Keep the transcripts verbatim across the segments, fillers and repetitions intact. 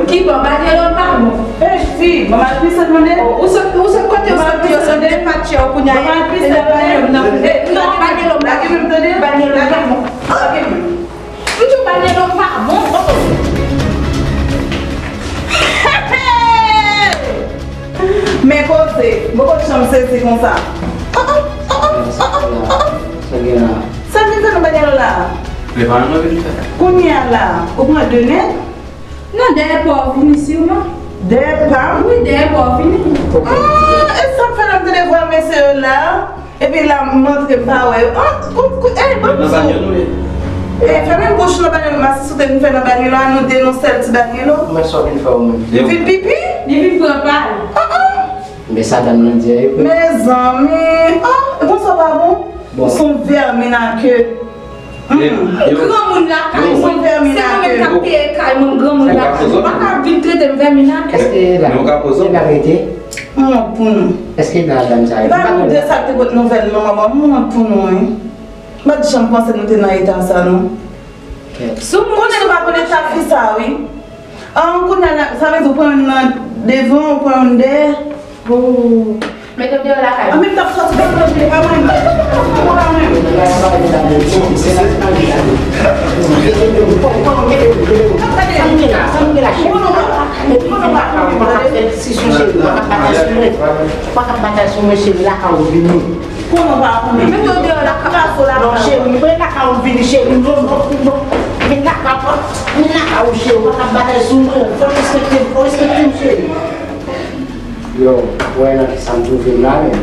Ki bò, Banyelo pa bon. Ey, fi, manman Alpiste tande. Ou sot, ou sot kote, ou sot, yo sot depatche, ou kounye a, e Banyelo nan. Ey, non, Banyelo pa bon. Banyelo pa bon. M di w Banyelo pa bon. Men koze, m poko janm sezi konsa. Sa gen la? Sa vin fè nan Banyelo la? Men pa nan vin fè. Kounye a la, ou pran de nèg? Non, dèyè pa w vini siman. Dèyè pa m? Wi, dèyè pa w vini. Ah, e sa k fè lè m tande vwa mesye yo la? Epi la, m antre, m pa wè yo. Ah, kou, kou, eh, ban m di w. Eh, fèmen bouch nan Banyelo, masi sote nou fè nan Banyelo, a nou de nou sèl ti Banyelo. Mwen sa w vin fè w menm? Li vin pipi? Li vin pran pa l. Ah, ah. Men sa dam nan di a, e vre. Mezanmi. Ah, e konsa w pa bon? Bon. Ou se yon vèmin a ke. Granmoun lakay mwen, se mwen menm k ap peye kay mwen, granmoun lakay mwen. Ou pa ka vin trete m vèmin lakay. Èske la, se la rete? M wont pou nou. Èske la dam sa yo? Epa nou de sa k te pot nouvèl manman ban m, m wont pou nou, wi. M pa t janm panse nou te nan eta sa, non. Sou moun konnen nou pa konn eta fi sa, wi. An, kounye a, sa vle di ou pran youn nan devan, ou pran youn dèyè. Oh. Mete w deyò lakay. An menm tan, sòti deyò lakay, pa mwen. Ou pa mwen. Sa m gen la, sa m gen la, cheri. Ou pa ka fè si sou cheri, ou pa ka batay sou mwen. Ou pa ka batay sou mwen, cheri, lakay ou vini. Konnen w pa konnen. Mete w deyò lakay. Pase w lakay. Non, cheri, mwen lakay ou vini, cheri. Non, non, non. Men lakay, men lakay ou, cheri. Ou pa ka batay sou mwen. Fò w respekte m, fò w respekte m, cheri. Yo, ou wè nan kisa m twouve m la, menm?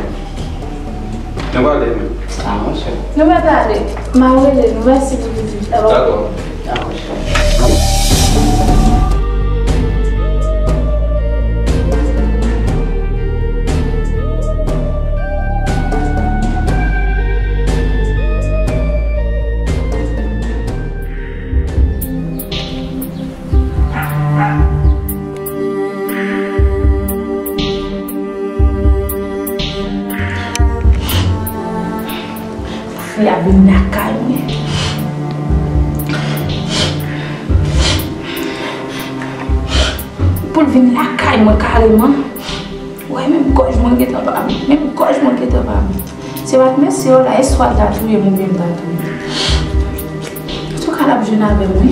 Nou prale, menm. Ah, monchè. Nou pa prale. M a rele nou. Mèsi pou vizit la. Dakò. Dakò, cheri. Frè a vin lakay mwen. Pou l vin lakay mwen kareman. Wè, menm gòj mwen gentan pa bon. Menm gòj mwen gentan pa bon. Se pa t mesye yo la, e swa l ta touye m oubyen m ta touye l. Antouka, l ap jwenn avè m, wi.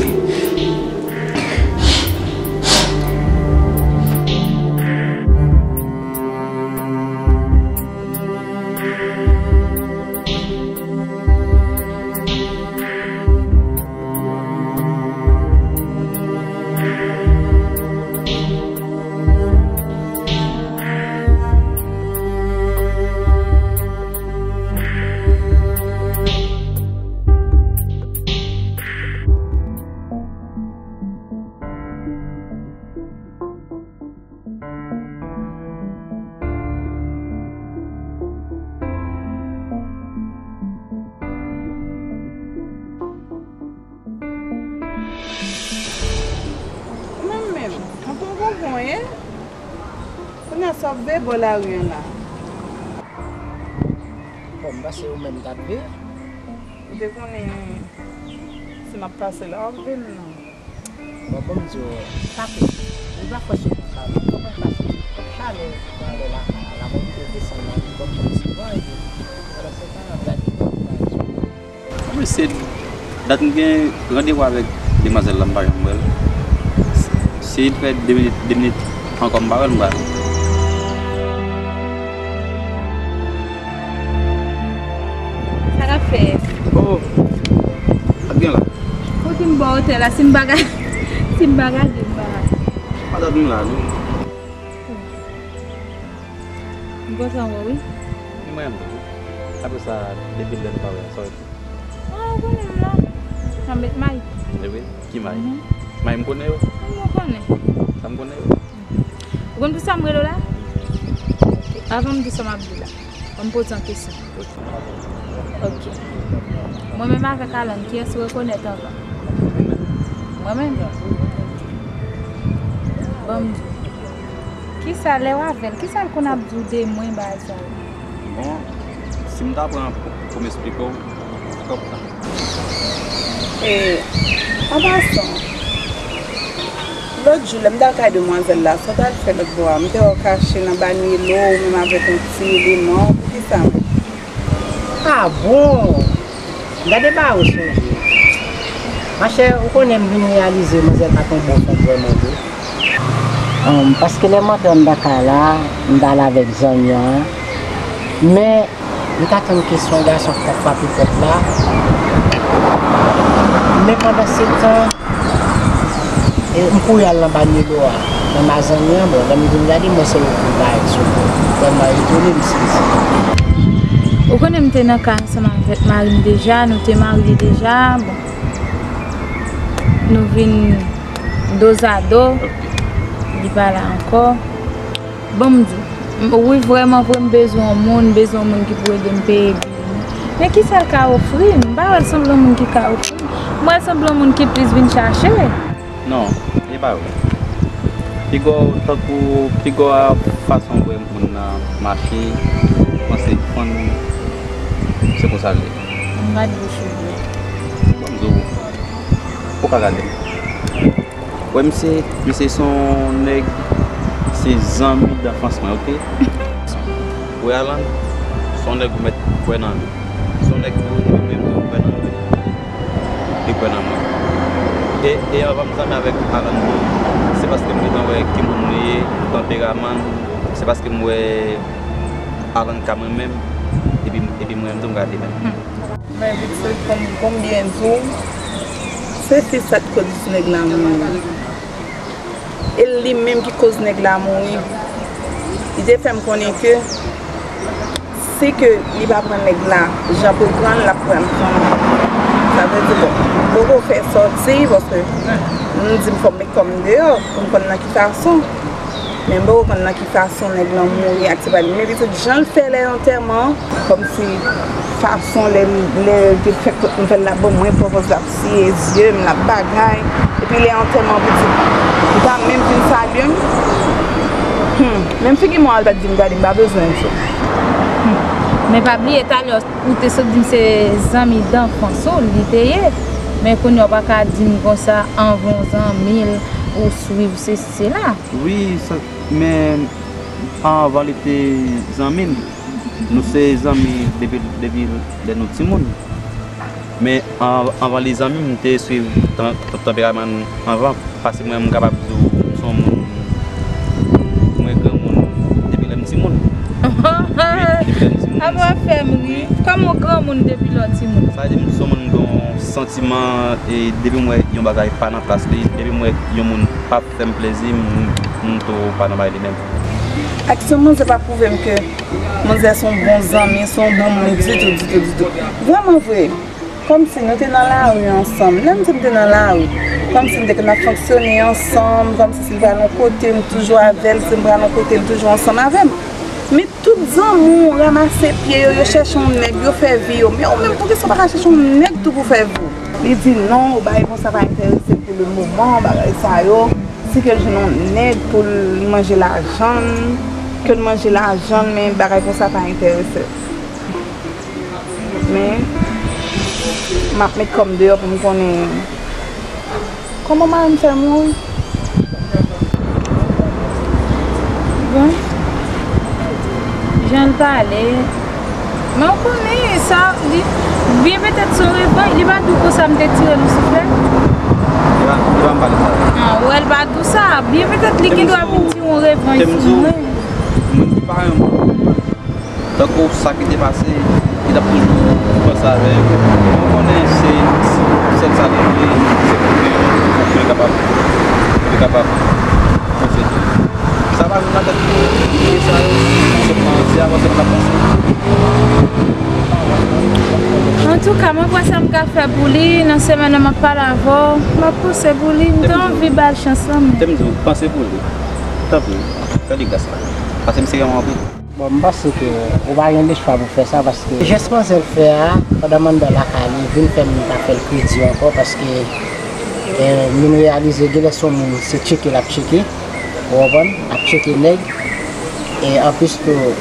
Ou menm menm, mwen poko konprann, en? Kounye a sa w ap veye bò lari an la? Bon, m panse ou menm t ap veye. Ou te konnen si m ap pase la, w ap veye m non. Bon, ban m di w, pa pè. Li pa fòse pou sa non. Konprann sa, se chalè, chalè lakay la, la, mwen te desann la, li ban m yon ti van, epi pandan se tan an, gade, gade. Wi, se dat m gen randevou avèk demwazèl la, m pa janm wè l. Si l fè de minit, de minit ankò, m pa wè l, m pral. Sa k ap fèt? Oh, ap gen la. Kote m bò otèl la, si m pa ga-, si m pa gade, m pa. Pa dat m la, non. M kontan wè w, wi. Ni mwen menm tou. Apre sa, depi lè n pa wè, sa w ret fè? Ah, ou konnen m la. M ap met may. E vre? Ki may? Mhm. May m konnen yo? Ou konnen. Sa m konnen yo? Ou konn pou sa m rele w la? Avan m di sa m ap di w la, ban m poze w yon kesyon. Ok. Mwen menm avèk Alan, kiyès ou rekonèt anvan? Mwen menm? Ban m di w. Kisa lè w avè l, kisa l konn ap di w de mwen, bagay sa yo? Bon, si m ta pran pou, pou m esplike w, ou t ap pran. E, an pasan, Lòt jou, lè m t al kay demwazèl la, sa w t al fè lòt bò a? M te wè w kache nan banyelo, ou menm avèk yon ti eleman, poukisa menm? Ah bon! Gade bagay ou sonje. Machè, ou konnen m vin reyalize manzèl pa t yon bon fanm vrèman vre. Ahn, paske lè m antre anndan kay la, m t al avèk zanmi an. Men, li t ap tann kesyon gason k t ap frape pòt la. Men pandansetan, e, m kouri al nan banyelo a, nan mazanmi an, bon, lè m vin gade, m wè se yon gwo bagay sou kò. Tèlman etone, m sezi. Ou konnen m te nan kay ansanm avèk mari m deja, nou te marye deja, bon. Nou vin dozado, li pa la ankò. Ban m di w, wi, vrèman vre, m bezwen yon moun, m bezwen yon moun ki pou ede m peye bil. Men kisa l ka ofri m? M pa wè l sanble yon moun ki ka ofri m. M wè l sanble yon moun ki plis vin chache. Non, e pa vre. Piga w tankou, piga w a fason w wè moun nan mache, panse fann, se konsa l ye. M gade bouch ou byen. Ban m di w, ou ka gade m. Wè, misye, misye se yon nèg, se zanmi danfans mwen, oke? Wè, Alan, se yon nèg ou mèt kwè nan li. Se yon nèg ou mèt kwè nan li. Li kwè nan mwen. E, e anvan m zanmi avèk Alan tou, se paske m gentan wè ki moun li ye, tanperaman l, se paske m wè Alan ka mwen menm, epi, epi mwen menm tou m ka li menm. Men pitit, kon, kon m byen di w, se fi sa k koz nèg la mouri. E li menm ki koz nèg la mouri. Li te fè m konnen ke si ke li pa pran nèg la jan pou l pran l, l ap pran l fanm. Sa vle di, bon, m poko fè sòti, paske m di m fò m met kò m deyò pou m konn nan ki fason. Men m poko konn nan ki fason nèg lan mouri ak ti pa li. Men pitit, jan l fè lè antèman an, kòmsi fason lè, lè l te fè kot nouvèl la ban mwen, pran pòz l ap siye zye m, l ap bagay. Epi lè antèman pitit, li pa menm vin salye m. Hmm, menm figi mò a l pa t di m gade, m pa bezwen l tou. Hmm. Men pa bliye talè ou te sot di m se zanmi danfans ou li te ye. Men kounye a w pa ka di m konsa anvan w zanmi l, ou swiv sesi sela. Wi, sa, men anvan li te zanmi m. Nou se zanmi depi, depi lè nou timoun. Men an-, anvan li zanmi m, m te swiv tan-, tan-, tanperaman l anvan. Paske mwen, m kapab di w, m se yon moun, mwen granmoun depi lè m timoun. Wi, depi lè m timoun. Apa w ap fè m ri. Kòman w granmoun depi lè w timoun? Sa vle di m se yon moun m gen yon santiman, e depi m wè yon bagay pa nan plas li, depi m wè yon moun pa fè m plezi, m, m tou pa nan bagay li menm. Aksyon manzè pa pwouve m ke manzè se yon bon zanmi, se yon bon moun ditou, ditou, ditou. Vrèman vre, kòmsi nou te nan lari ansanm. Lè m di m te nan lari, kòmsi n te konn ap fonksyone ansanm, kòmsi si l pral yon kote, m toujou avè l, si m pral yon kote, l toujou ansanm avè m. Men tout zanmi w ranmase pye yo, yo chèche yon nèg, yo fè vi yo. Men ou menm, poukisa w pa ka chèche yon nèg tou pou fè vi w? Li di non, bagay konsa pa enterese l pou le moman, bagay sa yo. Si ke l jwenn yon nèg pou l manje lajan l, ke l manje lajan l, men bagay konsa pa enterese l. Men, m ap met kò m deyò pou m konnen kòman mari m fè mouri. Bon, jan l pale, men w konnen sa, li, byen petèt se yon revanj, li pa di w konsa m te tire l yon souflèt? Li pa, li pa m pale sa. Ah, ou wè l pa di w sa, byen petèt li gen dwa vin tire yon revanj sou mwen. Moun ki pa renmen w, tankou sa ki te pase, ki t ap toujou panse avè m. Mwen konnen se, se sèl sa li vle, se pou ke, pou ke l kapab, pou li kapab posede. Sa pa vin nan tèt mwen, se sa yo, se panse, se avanse m ap panse. Antouka, mwen pran sa m ka fè pou li, nan semèn nan m ap pale avè w, m ap panse pou li, m te anvi ba l chans lan, men. Te m di w, panse pou li. Tanpri, fè li gras la. Paske m serye anpil. Bon, m panse ke ou pa gen lechwa pou fè sa, paske jès manzè l fè a, pandan m anndan lakay li, vin fè m pa fè l kredi ankò, paske, eh, m vin reyalize genlè se yon moun, se tcheke l ap tcheke, ou konprann? Ap tcheke nèg. E anplis tou,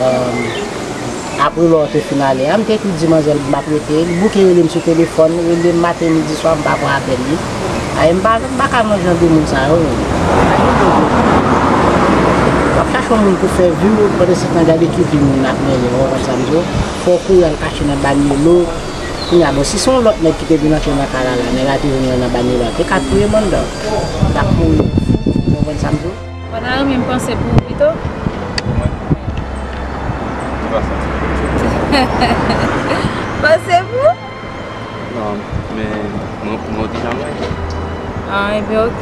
eh, apre lè w te fin ale a, m te tou di manzè l m p ap rete, li bouke rele m sou telefòn, rele m maten, midi, swa, m pa pran apèl li. E m pa, m pa ka nan jan de moun sa yo. W ap chache yon moun pou fè vi w, pandan se tan gade ki vi moun ap mennen, w konprann sa m di w? Fò w kouri al kache nan banyelo. Kounye a, bon, si se yon lòt nèg ki te vin antre nan kay la, la, nèg la te vin nan banyelo a, te ka touye m anndan. L ap mouri. W konprann sa m di w? Ou pa ta renmen m panse pou ou pito? Mwen? Mwen pa santi. Panse pou ou? Non, men mwen, mwen ti jan mwen. Ah, ebyen, ok.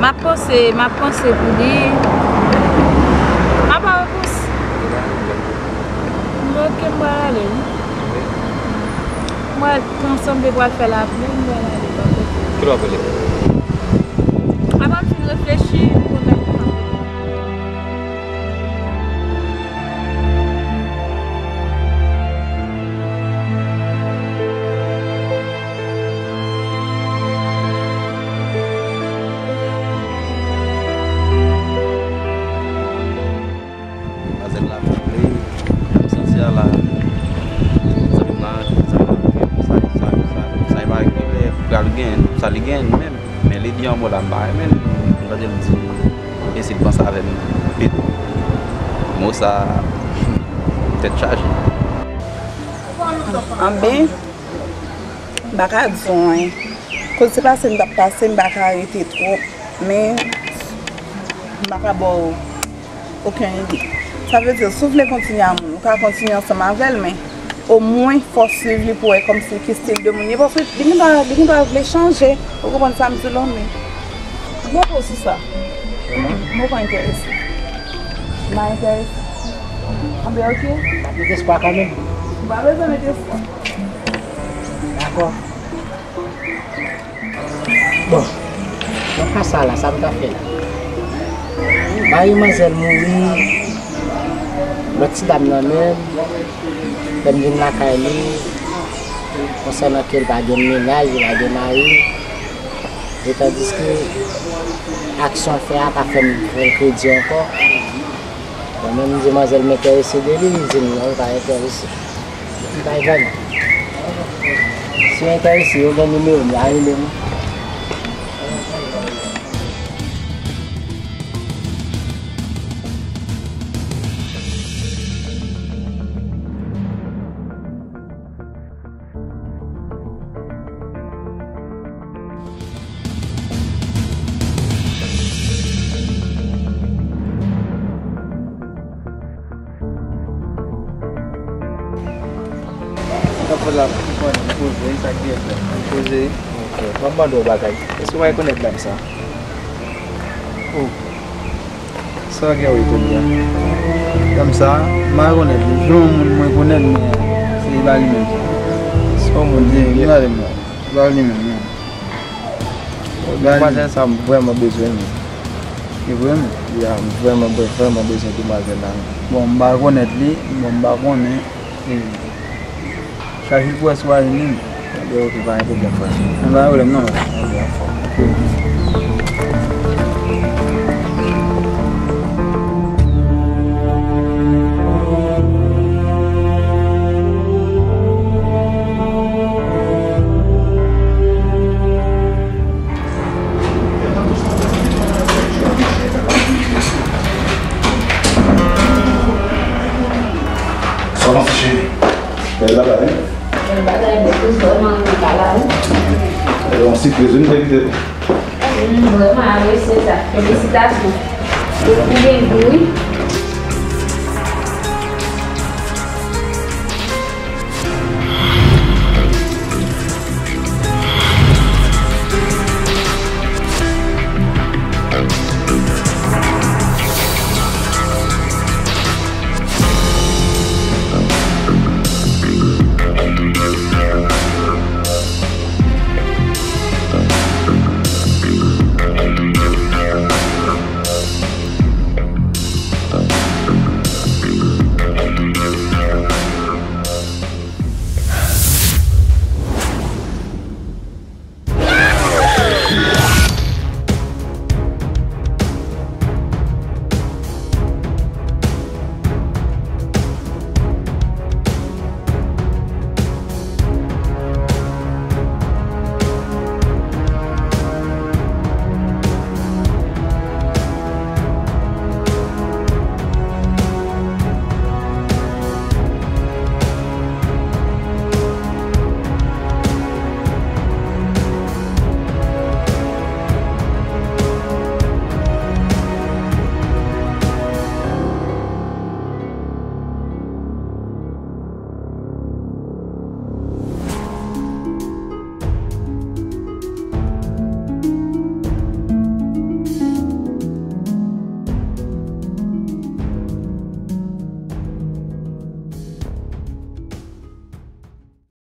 M ap panse, m ap panse pou li. M ap ba repons. Mwen, ok, m pral ale, wi. Mwen, pran sanble pral fè lapli, m pral ale bò kote. Kilè w ap rele? Apa m fin reflechi, m kontan. Demwazèl la vle, jan m santi a la, zanmi m nan, zanmi m nan, sa, sa, sa, sa li pa gen, pral gen, sa li gen menm. Men li di yon mo la, m pa renmen l. M tande l di, e si l panse avè m, pit. Mo sa, tèt chaje. Anben, m pa ka di w anyen. Kote se pase m t ap pase, m pa ka rete twòp. Men, m pa ka ba w okenn ide. Sa vle di, si w vle kontinye a moun, ou ka kontinye ansanm avè l, men omwen fò w swiv li pou w wè kòmsi ki stil de moun li ye, paske li gendwa, li gendwa vle chanje. Ou konprann sa m di w lan, men m poko sou sa. Mwen pa enterese. M pa enterese. Anben, ok. Mete espwa kanmenm. M pa bezwen mete espwa. Dakò. Bon, nan ka sa la, sa m ta fè la? Mari manzèl mouri, lòt ti dam nan menm, lè m vin lakay li, konsènan ke l pa gen mennaj, li pa gen mari, e tandiske aksyon l fè a pa fè m fè l kredi ankò. Bon, mwen, m di manzèl m enterese de li, li di m non, li pa enterese. M bay vag. Si w enterese, yo gen nimewo m, y a rele m. Sa fè la, poze, sa ki gen fè? Poze. Ok. M ap mande w yon bagay. Èske w rekonèt dam sa? Oh. Sa gen wi kounye a. Dam sa, m pa rekonèt li. Jan yon moun mwen rekonèt, men se pa li menm. Se yon moun li ye, li pa li menm. Se pa li menm, non. Demwazèl sa, m vrèman bezwen li. E vre, men? Ya, m vrèman, vrèman bezwen demwazèl la. Bon, m pa rekonèt li, bon, m pa konnen. E chache l pou wè si w a jwenn li. Ebyen, ok, pa gen pwoblèm, frè. Mwen pa gen pwoblèm, non, frè. Ok, anfòm. Sa w panse, cheri? Bèl bagay, wi. Bèl bagay, men tou vrèman renmen kay la, wi. E yon sipriz, wi, m te kite. Wi, vrèman apresye sa. Felisitasyon. Ou gen gou, wi.